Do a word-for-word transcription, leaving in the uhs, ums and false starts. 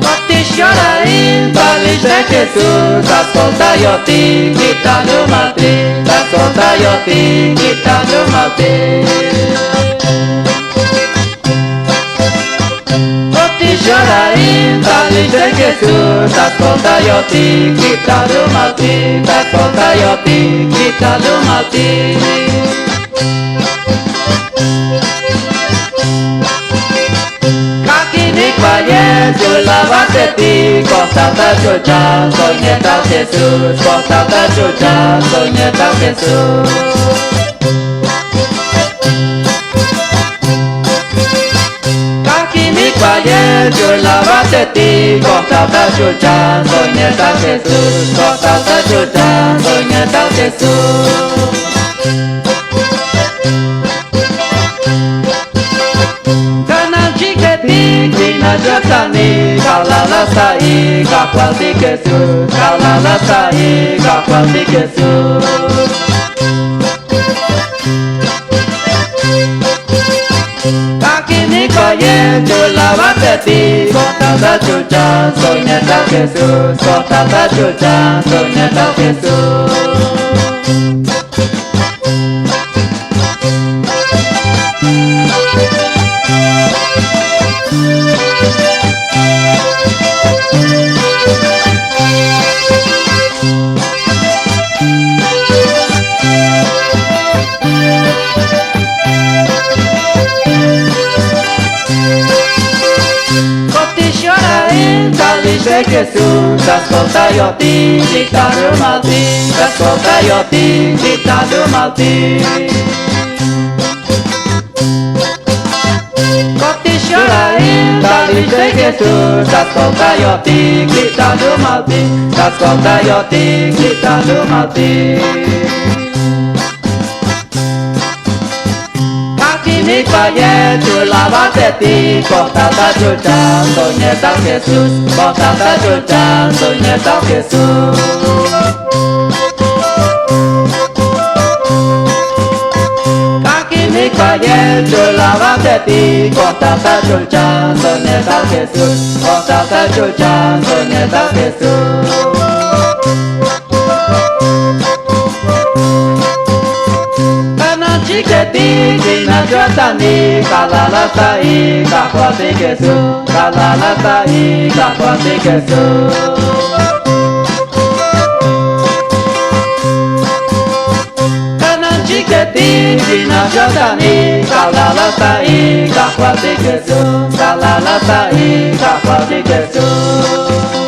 K'otix yorail talix te Jesús, ta skoltayotik, k'ita lumaltik, ta skoltayotik, k'ita lumaltik. K'otix yorail talix te Jesús, ta skoltayotik, k'ita lumaltik, ta skoltayotik, k'ita lumaltik. K'akinik bayel ch'ul abatetik, kojtal ta ch'ulchan, soñetal Jesús, kojtal ta ch'ulchan, soñetal Jesús. K'akinik bayel ch'ul abatetik, kojtal ta ch'ulchan, soñetal Jesús, kojtal ta ch'ulchan, soñetal Jesús. Kananchiketik, bin ach'uxtanik, k'alal la sa'i, Kajwaltik Jesús, k'alal la sa'i, Kajwaltik Jesús. K'akinik bayel ch'ul abatetik, kojtal ta ch'ulchan, soñetal Jesús, kojtal ta ch'ulchan, soñetal Jesús. K'otix yorail talix te Jesús, ta skoltayotik, k'ita lumaltik, ta skoltayotik, k'ita lumaltik. K'otix yorail talix te Jesús, ta skoltayotik, k'ita lumaltik, ta skoltayotik, k'ita lumaltik. K'akinik bayel ch'ul abatetik, kojtal ta ch'ulchan, soñetal Jesús, kojtal ta ch'ulchan, soñetal Jesús. K'akinik bayel ch'ul abatetik, kojtal ta ch'ulchan, soñetal Jesús, kojtal ta ch'ulchan, soñetal Jesús. Kananchiketik, bin ach'uxtanik, k'alal la sa'i, Kajwaltik Jesús, k'alal la sa'i, Kajwaltik Jesús. Kananchiketik, bin ach'uxtanik, k'alal la sa'i, Kajwaltik Jesús, k'alal la sa'i, Kajwaltik Jesús.